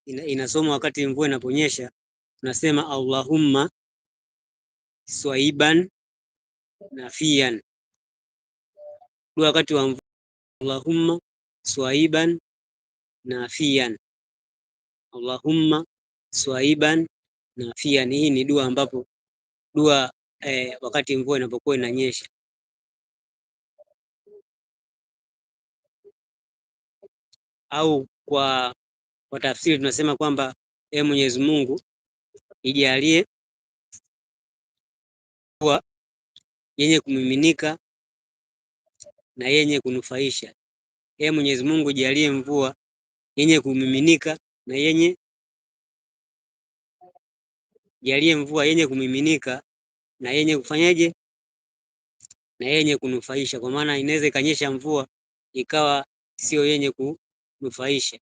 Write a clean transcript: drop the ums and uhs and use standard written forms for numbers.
Inasoma wakati mvua inaponyesha, tunasema Allahumma swaiban nafian. Dua wakati wa mvua, Allahumma swaiban nafian, Allahumma swaiban nafian. Hii ni dua ambapo dua wakati mvua inapokuwa inanyesha. Au kwa tafsiri tunasema kwamba e Mwenyezi Mungu ijalie kuwa yenye kumiminika na yenye kunufaisha. E Mwenyezi Mungu ijalie mvua yenye kumiminika na yenye jalie mvua yenye kumiminika na yenye kufanyaje na yenye kunufaisha, kwa maana inaweza ikanyesha mvua ikawa sio yenye kunufaisha.